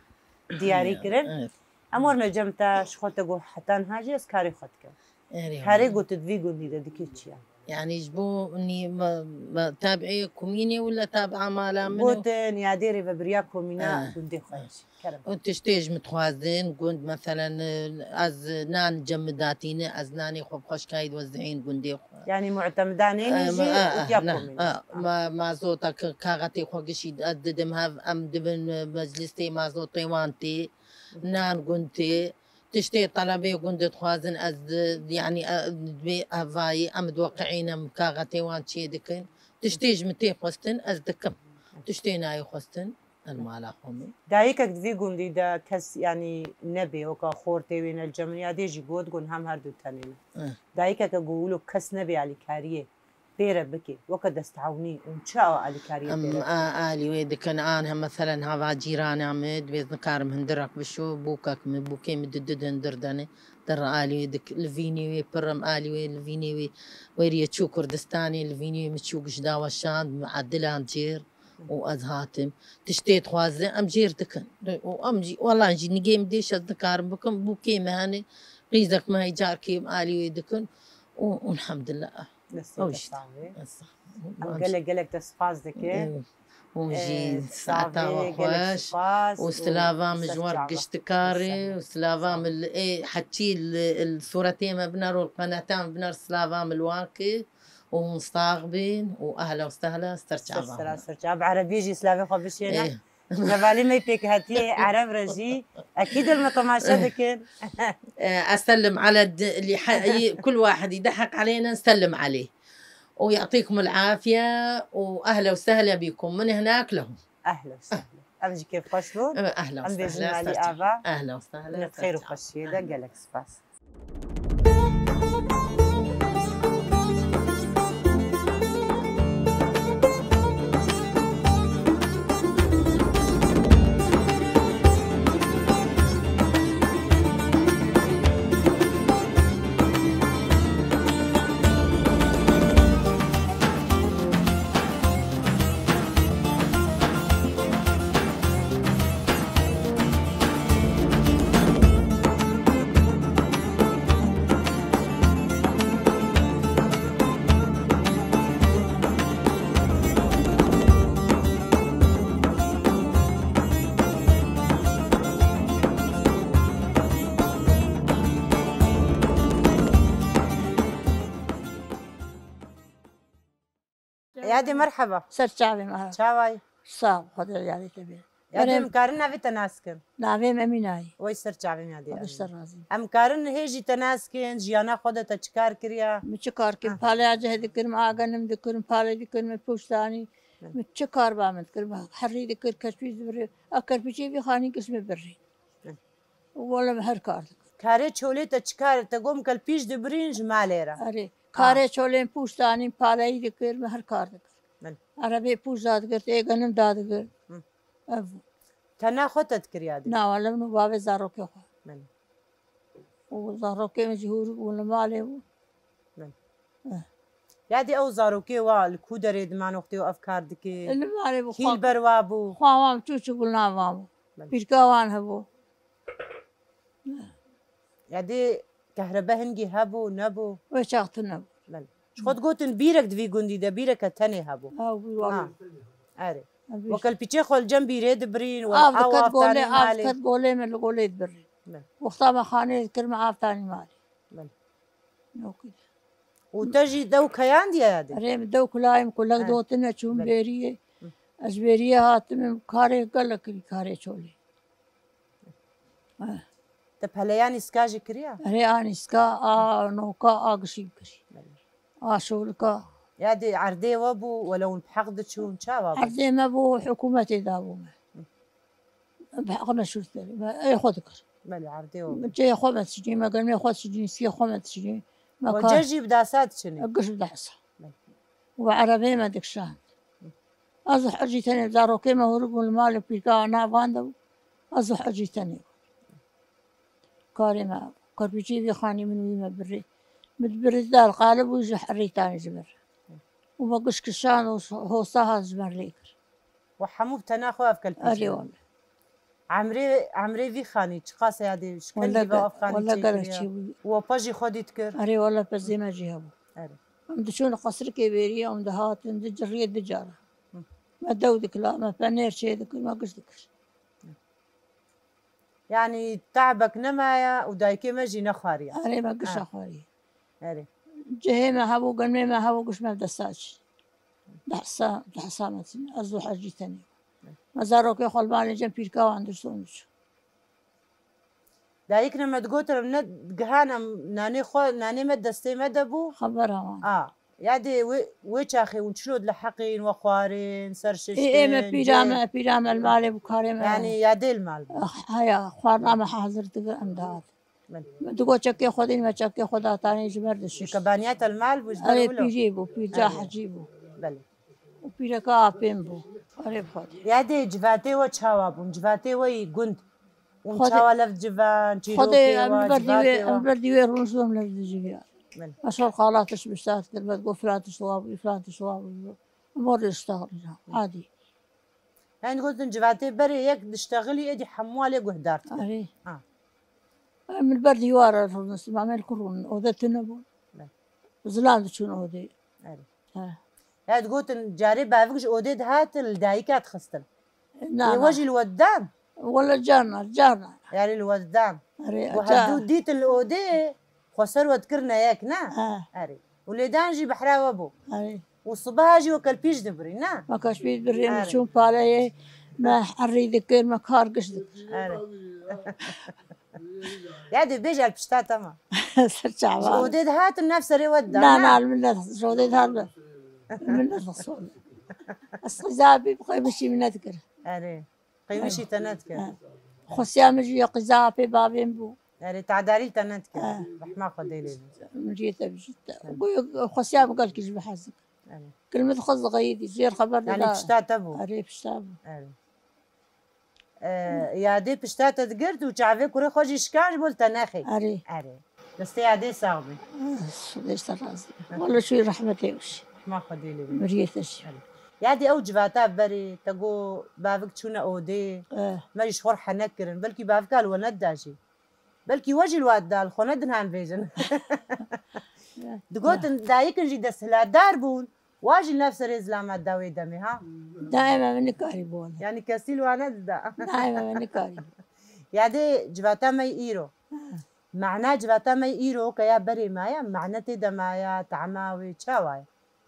diyarî Ya, kirin. evet. Em werine cem te, ji xwe te got heta niha jî ez karê xwe dikim. Erê Karê wala. got tu di vî gundî de dikî çi ye? Yani ji bo nî me, me tabi'ê komînê wila tabi'a mala min e? Gotin yadê rêvebiriya komîna Eh. gundê xwe Eh. ye. Kerem. Û tiştê ji min dixwazin, gund, meselen, ez nan cem min datîne, ez nanê xwe bi xweşkayî diwezihîn gundê xwe. Yanî mu'temidanê Eh, jî ma-, ah, witiya ah, nah, komînê. ah, ma-, mazota ki kaxetê xwe gişî ez didim hev, em dibin, eh, meclisê mazotê wan tê, nan gund tê. Tiştê telebê gund dixwazin ez di, yanî, eh, dibê evayî, em diweqînin, em kaxetê wan çê dikin. Tiştê ji min tê xwestin ez dikim. Tiştê nayê xwestin. Li mala xwe me. Dayikek di vî gundî de kes, yanî, nebê, weka xortê wê ne li cem min, ya dê jî got, got, hem her du tenê ne. Eh. Dayikeke ku wilo kes nebê alîkariyê pê re bike, weke destewnî û çi awa alîkariyê Em pê re bike? a-, alî wê dikin, an hem meselen hava cîrana min, dibê ez nikarim hundirek bişo, bûkek min, bûkê min di du hundir dene, der alî wê dik-, li vînê wê pir im, alî wê li vînê wê wêriyê çû Kurdistanê, li vînê wê min çû giş daweşand, min edilan cêr. û ez hatim. Tiştê dixwaze em jêr dikin. Û em jî, wela jî nigê min dêş ez nikarim bikim. Bûkê me hene, qîzek me heye carkê em alî wê dikin. Û, û elhamdulillah. Destê Ew te işte. sax be. Ez sax. Em gelek gelek te spas dikin. Evet. Hûn jî saeta we xweş û silava min ji wan giştikarê û silava min li ê heçî li, li sûretê me binar û li qenata me binar silava min li wan kir û hûn sax bin û ehla û sehla ser çava. Ser çava. Bi erebî jî silavê xwe bişêne. Ê. Hevalî me pêk hatiye Ereb re jî. Ekîd me temaşe dikin. Esellim ala di-, li he-, yi-, kul wahid yidehek aleyna, nsellim aleyh. ويعطيكم العافية وأهلا وسهلا بكم من هناك لهم. Ehla û sehla. Em jî kêfxweş bûn. Ehla û sehla. Em bêjin alî ava. Ehla û sehla. Bi xêr û xweşiyê de gelek spas. Yadê merheba. Ser çavê me. Çawa yî? Sağ ol, Xwedê yadê te bê. Yadê, em karin navê te nas kin? Navê min Emîna ye. Wey ser çavê me yadê. Xwedê ser razî. Em karin hê jî te nas kin, jiyana xwe de te çi kar kiriya? Min çi kar kir? Paleya cih dikirim, a genim dikirim, palê dikirim, pûştanî. Min çi kar ba min dikir? Herî dikir, kerpîç dibirî. A kerpîçê vî xanî giş min birî. Wele me her kar dikir. Karê çolê te çi kar? Te got min kerpîç dibirîn ji malê re. Erê. Karê çolên pûştanî, paleyî dikir, me her kar dikir. Min. Erebê pûşta digirt, ê genim dadigir. Hı. Ev. Tena xwe te dikir yadê? Na, wele min û bavê zarokê xwe. Min. Û zarokê min jî hûrik bûn li malê bû. Min. Eh. Yadê ew zarokê wa li ku derê diman wextê ev kar dikir? Li malê bû. Kî li ber wa bû? Xwa wan çû çû bû, nav wan bû. Min. Pîrka wan hebû. Yadê kehrebe hingî hebû, nebû? Wê çax tune bû. Belê. Ji xwe digotin bîrek di vî gundî de, bîreke tenê hebû. Ha, wî wa. Ha. Erê. Erê. Wekî li pîçê xwe li cem bîrê dibirîn, wekî av diket golê, av diket golê, me li golê dibirîn. Belê. Wexta me xanê dikir, me av tanî malê. Belê. Wekî. Û te jî dew keyandiye yadê? Erê, min dew kulayê min kulek dotine, çûm bêriyê. Hı. Ez bêriyê hatim, karê gelek kirî, karê çolê. Eh. Te peleya nîska jî kiriya? Erê, a nîska, a noka, a gişî kirî. Belê. A şolika. Yadê erdê we bû, wele hûn bi heq diçûn, çawa bû? Erdê me bû, hikûmetê dabû me. Bi heq me şûr te, me ê xwe dikir. Belê, erdê we bû. Cihê xwe me dişinî, me germê xwe dişinî, siyê xwe me dişinî. Me kar. Cejî bi dasa diçinî? Giş bi dasa. Belê. Û bi erebeyê me dikişand. Ez û hecî tenê, zarokê me hûrik bûn li malê pîrka nav wan de bû. Ez û hecî tenê. Karê me, kerpîçê vî xanî min wî me birî. Min dibirî dal qalib û ji herî tanî ji min re. Û me giş kişand û hosa hat ji min lê kir. Û hemû bi tena xwe ev kelpîçe. Erê wele. Emrê, emrê vî xanî çiqas e yadê, ji kengî ve ev xanî çêkiriye? Wele gelek çêbû. Û we pejî xwedî dikir? Erê wele pezê me jî hebû. Erê. Em diçûn li qesrikê bêriyê, em dihatin, diciriyê du cara. Hı. Me dew dikila, me penêr çê dikir, me giş dikir. Hı. Yanî te'bek nemaye û dayikê me jî nexwariye. Erê, me giş xwariye. Erê. Cihê me hebû, genmê me hebû, giş me desta çi. Dehsa, dehsa me çi. Ez û hecî tenê. Me zarokê xwe li malê cem pîrka wan dirsûn diçû. Dayik ne me digot, em ne gihan em nanê xwe, nanê me destê me de bû. Xebera wan. A, yadê wê, wê çaxê hûn çilo dileheqîn, we xwarin, ser şiştin. Ê, ê me pîra me, pîra me li malê bû, karê me. Yanî yadê li mal bû. Heya, xwarina me hazir dikir em dihat. Belê. Min digot çekê xwe dîn me, çekê xwe datanî ji ber dişiş. Ke baniyet el mal bû, ji ber wilo. Erê pîrê bû, pîrca hecî bû. Belê. Û pîreka apê min bû. Erê bi Xwedê. Yadê civatê we çawa bûn? Civatê we yî gund. Hûn çawa lev civan, çîrokê we, civatê we? Em ber dîwê rûn zûm lev diciviya. Belê. Mesela xala tiş biştat kir, me digot filan tiş wa bû, filan tiş wa bû. Em orada iştahlı. Adî. Yanî gotin civatê berê yek diştexilî êdî hemû alê guhdar dike. Erê. Ha. Em li ber dîwara rûnistim, em ê li ku rûnin, ode tune bûn. Be. Zilam diçûn odê. Erê. He. He, digotin carê bavik ji odê dihatin li dayika dixistin. Na, Ê, na. We jî li we didan? Wele carna, carna. Yanî li we didan. Erê, Ku ca- hevdû dîtin li odê, xweser we dikirine yek, ne? Ha. Erê. Û lêdan jî behra we bû. Erê. Û sibeha jî we kelpîj dibirî, ne? Me kelpîj birî, me Erê. çûn paleyê, me herî dikir, me kar giş dikir. Erê. Ya dê bêje li pişta te me. Ser çava. Ji odê dihatin nev serê we dida, Na, ne? na, min ne, ji odê dihat min. Min ne dixistin. Ez qiza bî, qeymişî min nedikir. Erê. Qeymişî te nedikir. Ha. Xwesiya min jî ya qiza apê bavên bû. Erê, tedarî te nedikir. Ha. Rehma Xwedê lê bî. Min jî te bijî te. Erê. Goyo xwesiya min gelkî ji min hez dikir. Erê. Kilmit xwe zixeyî dî, jêr xeber Yanî dida. pişta te bû. Erê, pişta bû. Erê. E, yadê pişta te digirt û çavê kurê xwe jî şikan ji bo li te nexê. Erê. Erê. Destê yadê sax be. Xwedê ji te razî be. Wele şûyî rehmetê wişî. Rehma Xwedê lê be. Miriyê te jî. Erê. Yadê ew civata berê, te got bavik çûne odê. Eh. Me jî ji xwe re henek kirin. Belkî bavika li we nedida jî. Belkî we jî li we dida, li xwe nedin han bêjin. Digotin dayikin jî desthilatdar bûn. Wa jî li nav serê zilama da wê demê, ha? Daima min nikarî bû wele. Yanî kesî li wana dida. Daima min nikarî. Yadê civata me yî îro. Ha. Mana civata me yî îro ke ya berê maye, mane tê de maye, tahma wê çawa ye?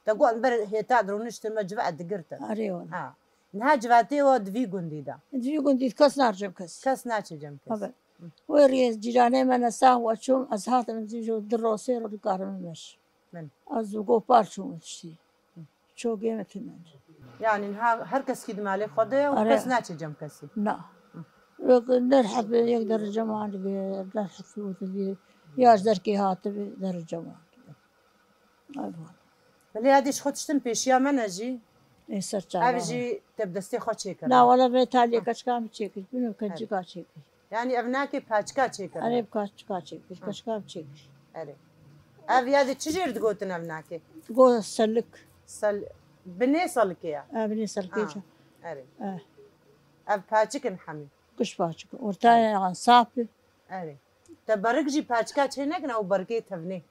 Te got em ber hêta dirûniştin me civa digirtin. Arê wele. Ha. Niha civatê we di vî gundî de. Di vî gundî kes naçe cem kes. Kes naçe cem kes. Evet. Wê riyê cîranê me ne sax we çûm, ez hatim zî ji du ro sê ro dikarim meş. Min. Ez bi gopar çûm tiştî. Çogê me tune. Yani niha her keskî di malê xwe de ye û Are. kes naçe cem kesî. Na. Wek derhet be yek derece man dike, derhet û dibî, ya ji derkê hatibe derece man dike. Ay vay. Belê ya dê ji xwe tiştin pêşiya me ne jî. Ê ser çava. Ev jî te bi destê xwe çêkir. Na wala vê taliyê keçika min çêkir. Bino keçika çêkir. Yani ev nake paçika çêkir. Erê bi paçika çêkir. Ha. Keçika min çêkir. Erê. Ev ya dê çi jêr digotin ev nake? Go selik. Sel-, binê selikê ya? Ev binê selikê Ha. çi? Erê. Eh. Ev paçik in hemî. Kuş paçik. Ortaya yan sap. Erê. Te berik jî paçika çê nekine û berikê tevnê.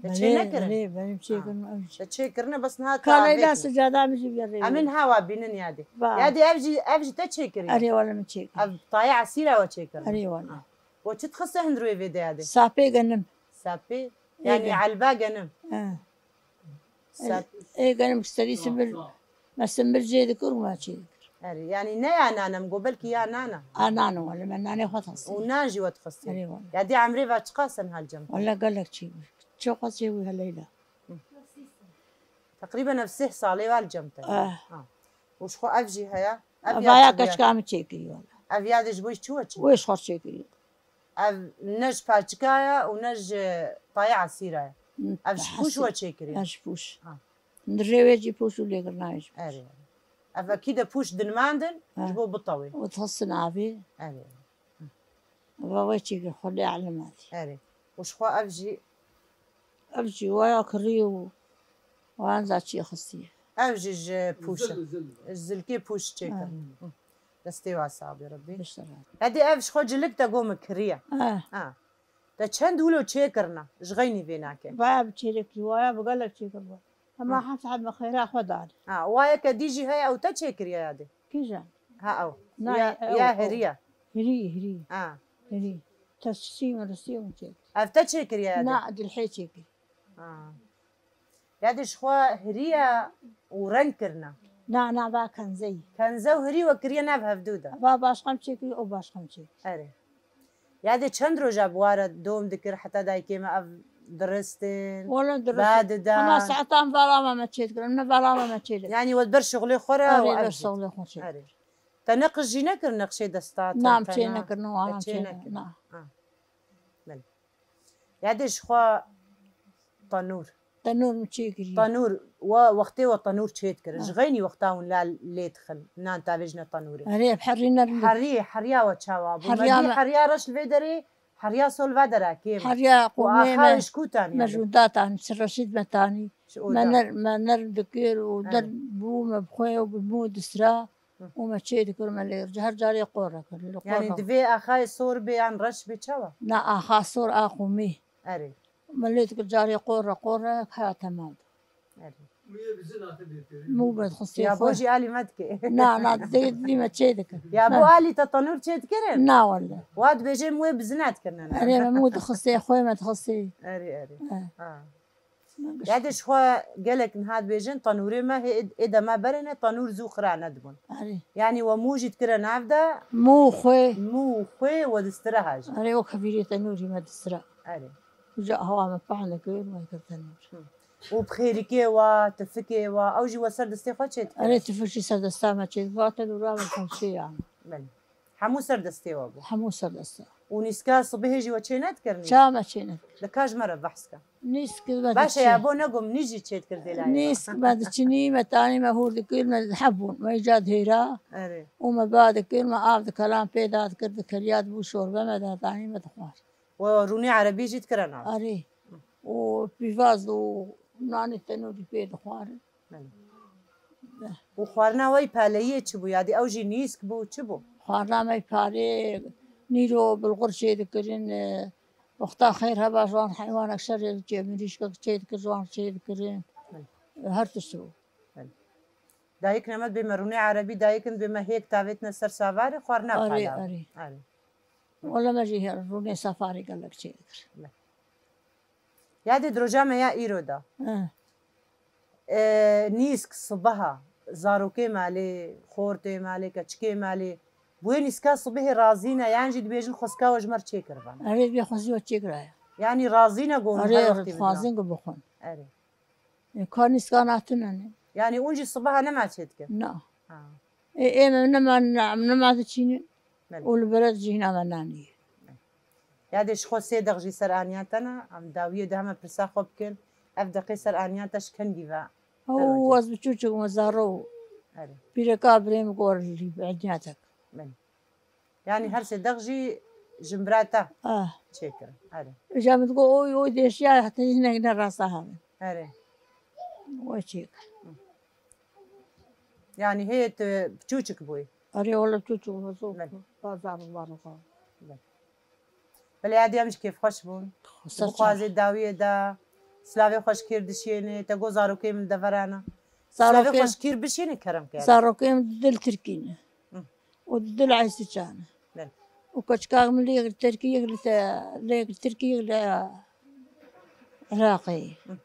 Te çê Erê, nekirin? erê, benim çê Ha. kirin ev jî. Te çê kirine bes niha te Ka avê Leyla kirine. sicada min jî vîya rê. Em ê niha wa bînin yadê. Va. Yadê ev jî, ev jî te çê kiriye? Erê wala min çê kir. Ev tayê esîra we çê kirine? Erê wala. Ha. We çi dixiste hundirê vê de yadê? Sapê genim. Sapê? Ê Yani gen- elba genim. Ha. Sap- Ê genim serî simir. Me simir cê dikir û me çê dikir. Erê, yani ne ya nane, min got belkî ya nane. A nane wele, me nanê xwe dixistî. Û nan jî we dixistî. Erê wele. Ya dê emrê ve çiqas in hal cem? Wele gelek çê bû. Çi xwe çê bû he Leyla. Teqrîben ev sih salê ve li cem te. Eh. Ha. Û ji xwe ev jî heye. Ev Ev ya aya çi bûye? keçika min çêkirî wele. Ev ya dê ji bo çi we çi? Wê ji xwe çêkirî. Ev ne ji paçika ye û ne ji tayê esîra ye. Hmm, Ev ji pûş we çêkiriye? Ev ji pûş. Ha. Nirê wê jî pûş û lêkirina wê jî pûş. Erê. Ev ekî de pûş dinmandin Ha. ji bo bitewê. Û dixistin avê. Erê. Va wê çêkir xwe lê elim adî. Erê. Û ji xwe ev jî Ev jî waya kirî û wan za çî xistî. Ev jî ji pûş e. Zil, zil. Ji zilkê pûş çêkir. Ha. Hı. Destê wa sax bê Rebbî. Beşe. Hadi ev ji xwe cilik te got min kiriye. Ha. Ha. Te çend wilo çêkirina? Ji xeynî vê nake. Vaya bi çêlekî, waya bi gelek çêkir bû. Hema Hı. heft heb min xêra xwe dan. Ha, waya ke dî jî heye ew te çêkiriye ya dê? Kîjan? Ha ew. Na, Ya, ew, ya ew. hiriye. Hirî, hirî. Ha. Hirî. Te çi min ristî min çêkir. Ev te çêkiriye ya dê? Na, dilhê çêkir. Ha. Ya dê ji xwe hiriye û reng kirine. Na, na, va kenzeyî. Kenze û hirî we kiriye nav hevdû de. Va başqa min çêkir, o başqa min çêkir. Erê. Ya dê çend roja bi wa re dom dikir heta dayikê me ev diristin, Wala dirist. ba didan. Hema saetan vala me me çê dikir, ne vala me me çê dikir. Yani we ber şixulê xwe re Erê, û ev ber jî. şixulê xwe çê. Erê. Te neqş jî nekir, neqşê desta te, Nam te çê na. nekir, no Te anam çê çê nekir. nekir. Na. Ha. Belê. Ya dê ji xwe tenûr. Tenûr min çê kirî. Tenûr, we wextê we tenûr çê dikirin. Ha. Ji xeynî wexta hûn la lê dixin, nan tavêjine tenûrê. Erê, ev herî ne Herî, heriya we çawa bû? Heriya Me dî me- heriya reş li vê derê, heriya sol va dera kêm. Heriya Û qomê axa me, wê ji kû tanî me yanî? jûnda tanî, çi reşîd me tanî. Ji Me oda. ner-, me nerm dikir û Evet. der bû me bi xwe û bi mû disra Hı. û me çê dikir me lê. Her carê qor re kir, li qor Yani re. divê axayê sor bê yan reş bê çawa? Na, axa sor a qomî. Erê. Me lê dikir carê qor re, qor re, haya temam. Erê. Mû me dixistê Ya xwe. Bo jî alî me dike. Na, na, dê, dê me çê dike. Ya bo alî te tenûr çê dikirin? Na, welle. Wa dibêje mûyê bizina dikirine, ne? Erê, me mû dixistê, xwe me dixistê. Erê, erê. Ha. Ha. Ya de ji xwe gelek niha dibêjin, tenûrê me hê, ê dema berê ne, tenûr zû xira nedibûn. Erê. Yanî we mû jî dikire nav de? Mû xwe. Mû xwe we distire ha jî. Erê, wek hevîrê tenûrî me distira. Erê. Uca awa me pehne kir, me kir tenûr. Hı. Û bi xêrikê wa, tifikê wa, ew jî we ser destê xwe çê dikir? Erê, tifik jî ser desta me çê dikir. Vate dûra me xemşê yani. Belê. Hemû ser destê we bû? Hemû ser desta. Û nîska sibihê jî we çê nedikir nîsk? Ça me çê nedikir. Li ka ji me re behs ke. Nîsk me Baş e diçî. Ya bo negom nîsk jî çê dikir dêlayê we. Nîsk me diçinî, me tanî me hûr dikir, me hebûn. Me îca dihêra. Erê. Û me ba dikir, me av dikelan pê da dikir, dikeriya dibû şorbe me da tanî me dixwar. We rûnê erebî jî dikire nav? Erê. Û pîvaz û nanê tenûrî pê dixwarin. Belê. Û xwarina we yî paleyiyê çi bû? Yadî ew jî nîsk bû, çi bû? Xwarina me yî paleyê nîro bilxur çê dikirin, e, wexta xêr heba ji wan heywanek şerê çê, mirîşkek çê dikir, ji wan çê dikirin. Belê. Her tişt bû. Belê. Dayik ne me dibê me rûnê erebî, dayik in dibê me hêk tavêtine ser savarê, xwarina Erê, pala. Erê. Erê. Wele me jî her rûnê safarê gelek çê dikir. Ya dê di roja me ya îro de. He. E, nîsk, sibeha, zarokê malê, xortê malê, keçikê malê, bi wê nîska sibehê razî ne, yan jî dibêjin xwezka we ji me re çêkiriban? Erê, dibê xwezî we çêkiraya. Yanî razî ne ku hûn Erê, her wextî bidin? Dixwazin ku bixwin. Erê. E, ka nîska natune ne. Yanî hûn jî sibeha nema çê dikin? Na. Ha. Ê, ê me nema, nema diçînin. Belê. Û li bere jî hîna me nanî. Ya dê ji xwe sê deq jî ser aniya te ne, em dawiyê de heme pirsa xwe bikin. Ev deqê ser aniya te ji kengî ve? Ew ez bi çûçik me zaro. Erê. Pîreka birê min gor lî bi aniya te. Belê. Yanî her sê deq jî jinbira te Ah. çêkirin. Erê. Îca min digot, oy, oy, deşiya heta hinek ne rasta havin. Erê. We çêkir. Yanî hê tu bi çûçik bûyî? Erê, wele çûçik bû, zor Belê. Bazar û baroka. Belê. Belê, ya dî em ji kêfxweş bûn. Ser Bixwazê çav. Dawiyê de silavê xweşkêr dişiyênê, te got zarokê min deverana. Silavê Zarokê xweşkêr bişiyênê kerem kere. Zarokê min dil Tirkî ne. Hı. Û dil Eysîçan e. Belê. Û keçika min lê yek li Tirkî, yek li te-, lê yek li Tirkî, yek li Iraqê. Hı.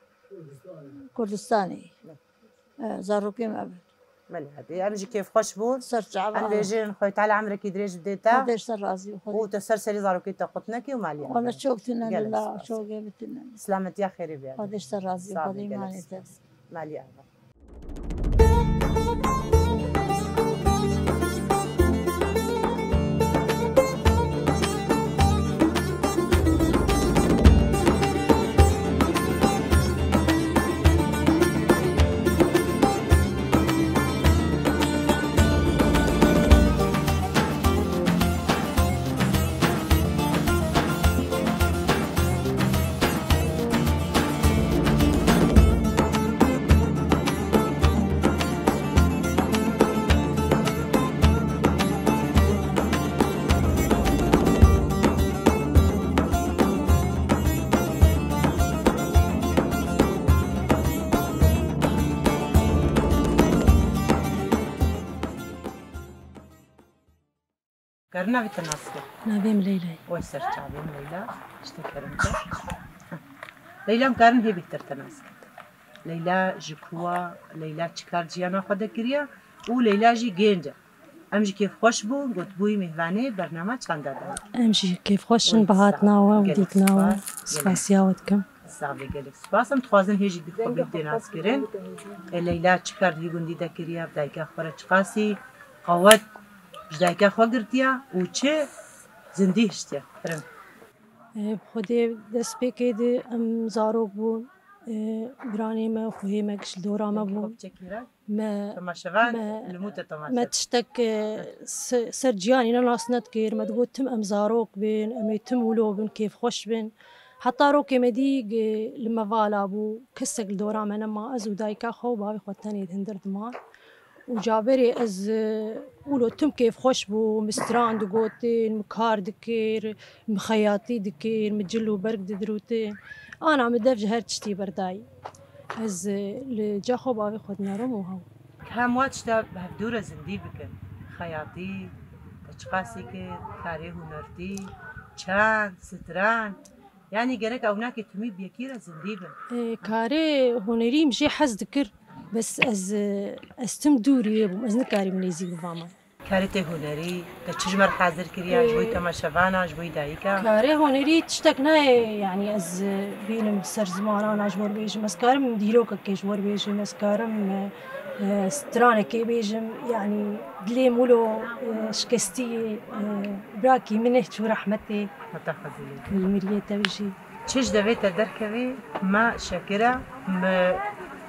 Kurdistanê. Belê. E, zarokê me ev. Belê, hadi. Em jî kêfxweş bûn. Ser çava. Em bêjin, Xwedê Teala emrekî dirêj bidê te. Xwedê ser razî, Xwedê. Û te ser serî zarokê te qut nekî û malî Wala em. Çok tinen Gelek Allah, spas. Çok evitin. Selametî ya xêrê bê. Xwedê ser razî, Sağ ol, Xwedê gelek imanê te. Spas. Malî ava. Karin navê te nas kir? Navê min Leyla ye. Wey ser çavê min Leyla. Tiştê kerem ke. Leyla, em karin hê bêhtir te nas kir? Leyla ji ku wa, Leyla çi kar jiyana xwe de kiriye û Leyla jî gênc e. Em jî kêfxweş bûn, gotbûyî mêhvanê bernama Çanda Dayik. Em jî kêfxweş in Wey bi hatina sağ ol. We û Gelek dîtina we. Spas. Gelek Spasiya we dikim. Sax be, gelek spas. Em dixwazin hê jî bi xwe bidê naskirin. E, Leyla çi kar di vî gundî de kiriye, bi dayika xwe re çiqasî qewet ji dayika xwe girtiye û çi zindî hiştiye. Kirin. E, bi Xwedê destpêkê de em zarok bûn. E, biranê me, xuhê me, giş li dora me Dayika bûn. Xwe biçekî re. Me, Temaşevan me, li mû te temaşe me dike. Tiştek, e, se-, ser ciyanî ne nas nedikir. Me digot tim em zarok bin, em ê tim wilo bin, kêfxweş bin. Heta rokê me dî, e, li me vala bû. Kesek li dora me nema. Ez û dayika xwe û bavê xwe tenê di hundir diman. Û caberê ez, e, wilo tim kêfxweş bû. Min stran digotin, min kar dikir, min xeyatî dikir, min cil û berg didirûtin. Ana min dev ji her tiştî berdayî. Ez, e, li ca xwe bavê xwe dinarim û hew. Hem wa tişta bi hevdû re zindî bikin. Xeyatî, te çiqasî kir, karê hunertî, çand, stran. Yanî gerek ewnakê timî bi yekî re zindî bin. E, karê hunerî min jê hez dikir. Bes ez, e, ez tim dûrî wê bûm. Ez nikarîm nêzîk bibama. Karê te hunerî, te çi ji me re hazir kiriye, ji bo Ee, temaşevana, ji bo dayika? Karê hunerî tiştek nayê, yanî ez, e, bînim ser zimanan, ji bo bêjim. Ez karim dîrokekê ji bo bêjim, ez karim, e, e, stranekê bêjim. Yanî dilê min wilo, e, şikestî, e, birakî min e, çû rehmetê. Heta xwezî lê. Li miriyê te bijî. Çi ji devê te derkevê, me şekira, me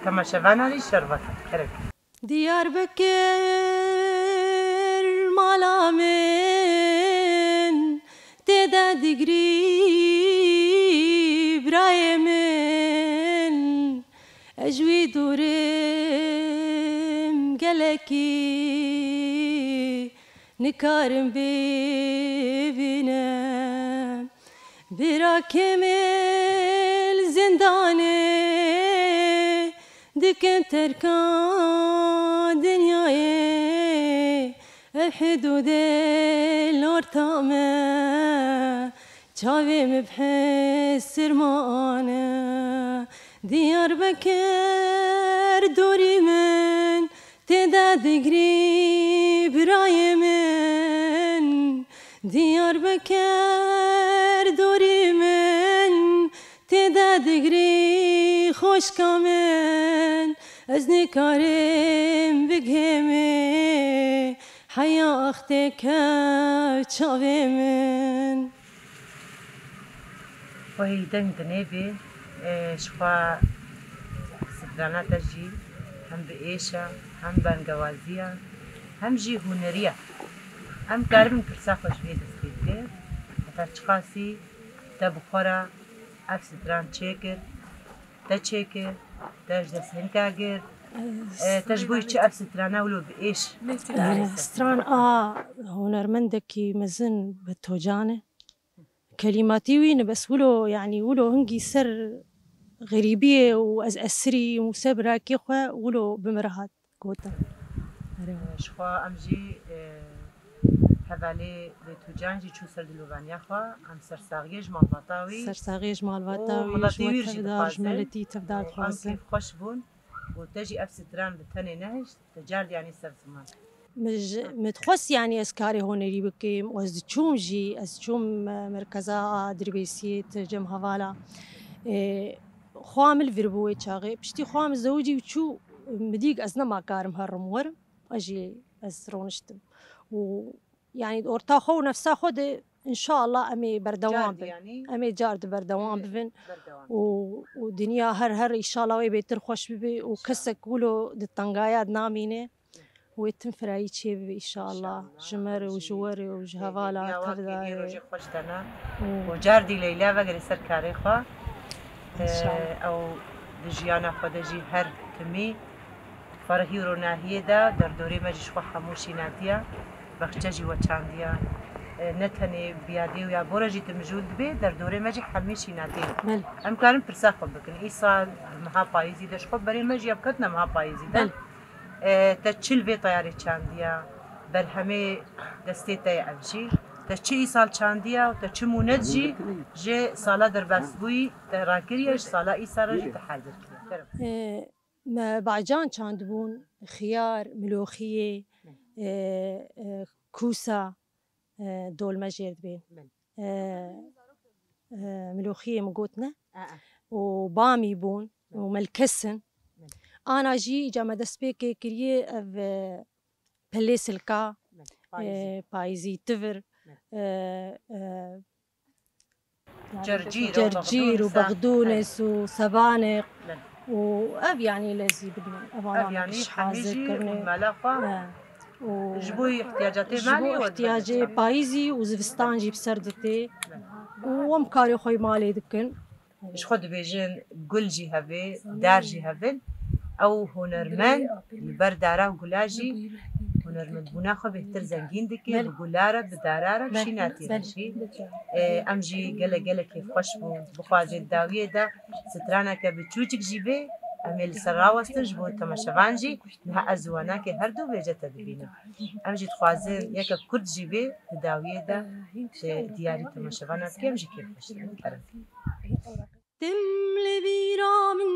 temaşevana jî şerbet. Kerek. Diyarbekir mala min, tê de digrî birayê min, ez ji wî dûr im gelekî, nikarim bibînim. Bira Kemêl zindanê dikin terka dinyayê, ev hidûdê li orta me, çavê min bi hesir mane. Diyarbekir dorî min, tê de digrî birayê min, Diyarbekir dorî min, tê de digrî xweşka min, ez nikarim bigihêmê, heya ax tê kew çavê min. Wehî deng dinê bê, e, ji xwe strana te jî hem bi êş e, hem bangewazî ye, hem jî hunerî ye. Em karibin pirsa xwe ji vê destê bikin, heta çiqasî te bi xwe re ev stran çêkir, te çêkir, te ji dest hinka girt, e, te ji bo çi ev strana wilo bi êş? Stran a hunermendekî mezin Beto Can e. Kelîmatî wî ne, bes wilo, yanî wilo hingî ser xerîbiyê û ez esirî û ser birakê xwe wilo bi min re hat gotin. Erê. Ji xwe em jî, e, hevalê Beto Can jî çû ser dilovaniya xwe, em sersaxiyê ji malbata wî. Sersaxiyê ji malbata wî, miletî wî jî dixwazin. Ji miletî tevdar dixwazin. Em kêfxweş bûn û te jî ev stran bi tenê nehişt. Te car diyanî ser ziman. Min ji, min dixwest, yanî ez karê hunerî bikim û ez diçûm jî, ez çûm, e, merkeza a Dirbêsiyê, te cem hevala. E, xwa min li vir bû wê çaxê. Piştî xwa min zewicî û çû, min dî ez nema karim herim werim. Ez jî ez roniştim. Û Yanî orta xwe û nefsa xwe de, înşallah, em ê berdewam bin. Em ê car di berdewam bibin. Û, û dinya her her, înşallah, wê bêtir xweş bibe û kesek wilo di tengaya de namîne. Wê tim firayî çêbibe, înşallah. Ji me re û ji we re û ji hevala tev de. Û car dî Leyla vegerê ser karê xwe. Înşallah. Ew di jiyana xwe de jî her timî Ferehî û ronahiyê de derdorê me jî ji xwe hemû şînatiye, bexçe jî weçandiye. E, ne tenê biyadê û ya bora jî tu mijûl dibê, derdorê me jî hemî şînatî. Belê. Em karin pirsa xwe bikin. Îsal di meha payîzî de ji xwe berê me jî ya biketine meha payîzî de. Belê. E, te çi li vê teyarê çandiye? Berhemê destê te ye ev jî. Te çi îsal çandiye û te çi mûnet jî ji sala derbasbûyî te rakiriye, ji sala îsal re jî te hazir kiriye. Kerem. E, Me bacan çandibûn, xiyar, miloxiyê, Belê. e, e, kûsa, e, dolme jêr dibên. Belê. E, e, miloxiyê min got ne. E, e. Û bamî bûn, Belê. û melkesin. Belê. Ana jî îca me destpêkê kiriye ev, e, pelê silka, Belê. Payîzî. e, payîzî tivir, Belê. e, e, Cercîr û cercîr û bexdûnisa. Bexdûnis û sebaneq Belê. û ev, yanî lezî bidin. Ev, yanî hemî jî û mela xwe He. Û ji bo ihtiyacatê ji bo malî we ihtiyacê dibin. Payîzî û zivistan jî bi ser ditê. Belê. Û em karê xwe yê malê dikin. Ji xwe dibêjin gul jî hevê, dar jî hevin. Ew hunermend li ber dara û gula jî hunermendbûna xwe bêhtir zengîn dike, Belê. Bi gula re, bi dara re, bi Belê. Şînatî re Belê. Jî. Ê, em jî gelek gelek kêfxweş bûn. Bixwazê di dawiyê de straneke biçûçik jî bê, Em ê li ser rawestin ji bo temaşevan jî, niha ez û wanakê her du bêje te dibînim. Em jî dixwazin yeke kurt jî bê di dawiyê de, e, diyarî temaşevana bike, em jî kêfxweş dibin. Kerem. Tim li bîra min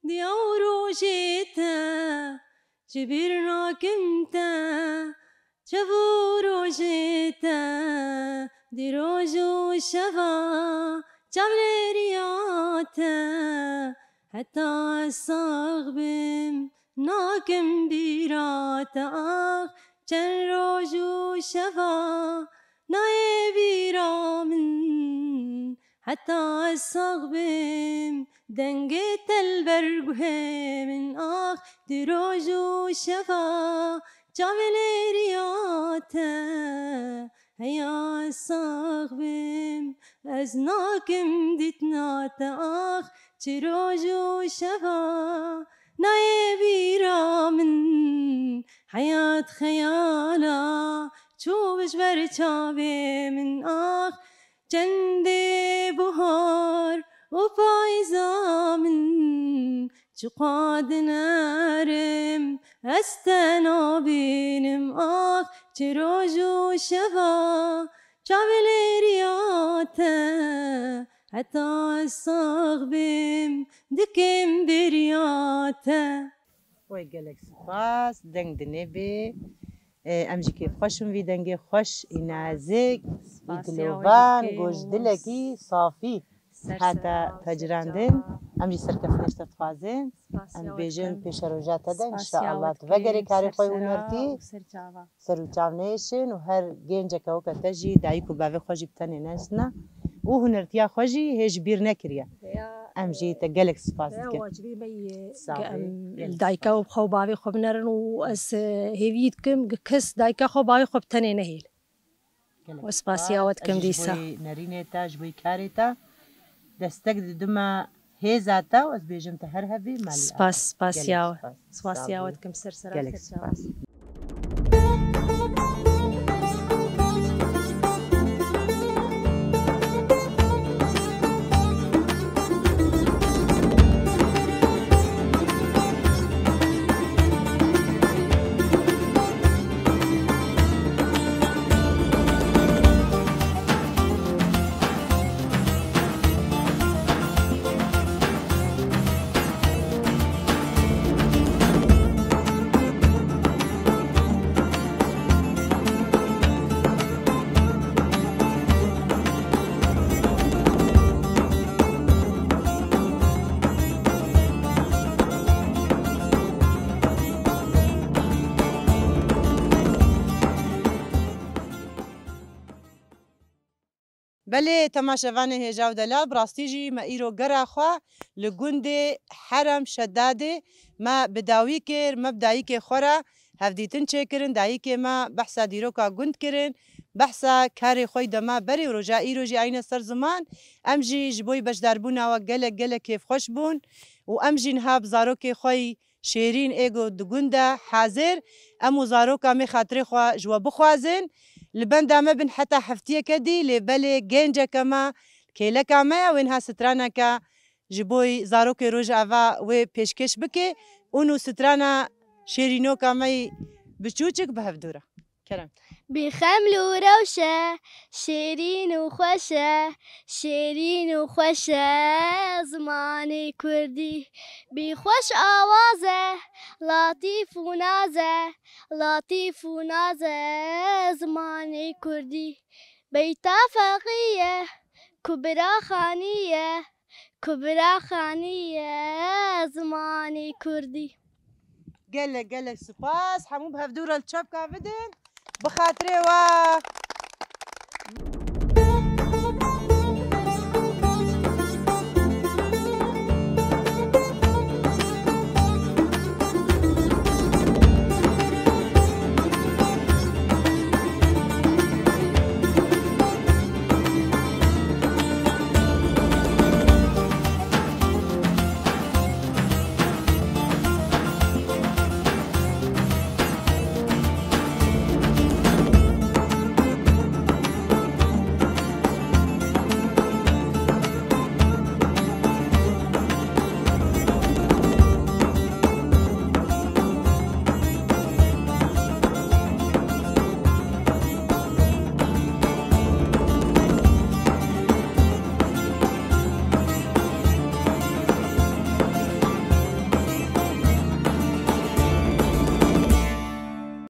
diya û rojê te, ji bîr nakim te, çev û rojê te, di roj û şeva çavlêriya te, heta ez sax bim, nakim bîra te ax, çend roj û şeva nayê bîra min. Heta ez sax bim, dengê te li ber guhê min ax, di roj û şeva çavlêriya te. Heya ez sax bim, ez nakim dîtina te ax, çi roj û şeva nayê bîra min. Heyat xeyala çû ji ber çavê min ax, çendê buhar û payza min, çiqa dinerim ez te nabînim ax, çi roj û şeva çavlêriya te, heta ez sax bim, dikim bêriya te. Wey gelek spas, deng dinê bê. E, em jî kêfxweş in vî dengê xweş, î nazik, î dilovan, goşdilekî safî hate pecirandin. Em jî serkeftinê ji te dixwazin. Em bêjin pêşeroja te de, înşeallah tu vegerê karê xwe û hunertî. Ser û çav nehêşin û her genceke weke te jî dayik û bavê xwe jî bi tenê nehiştina û hunertiya xwe jî hê ji bîr nekiriye. Em jî te gelek spas dikin. Wacibî me yê Sağ ol. Em li dayika û xwe û bavê xwe binerin û ez, e, hêviyî dikim kes dayika xwe û bavê xwe bi tenê nehêl. Gelek Û spasiya spas. we dikim Ez jî ji dîsa. bo nerînê te, ji bo karê te destek didime hêza te û ez bêjim te her hebî malî Spas, ava. Spas Gelek ya we. spas. Spas Sağ ya we ol. dikim ser sera Gelek ser çawa. spas. Belê, temaşevanê hêja û delal, bi rastî jî me îro gera xwe li gundê Herem Şedadê me bi dawî kir, me bi dayikê xwe re hevdîtin çêkirin. Dayikê me behsa dîroka gund kirin, behsa karê xwe yî de me berê û roja îro jî ayne ser ziman. Em jî ji bo yî beşdarbûna we gelek, gelek kêfxweş bûn û em jî niha bi zarokê xwe yî Şêrîn ê ku di gund de hazir, em û zaroka me xatirê xwe ji we bixwazin. Li benda me bin heta heftiyeke dî, lê belê genceke me, kêleka me ye, wê niha straneke ji bo zarokê Rojava wê pêşkêş bike û nû strana Şêrînoka me yî biçûçik bi hevdû re. Kerem. Bî xeml û rewş e, şêrîn û xweş e, şêrîn û xweş e zimanê kurdî. Bî xweş awaz e, latîf û naz e, latîf û naz e zimanê kurdî. Beyta feqî ye, ku bira xanî ye, ku bira xanî ye zimanê kurdî. Gelek, gelek spas. Hemû bi hevdû re li çepka bidin. Bi xatirê we.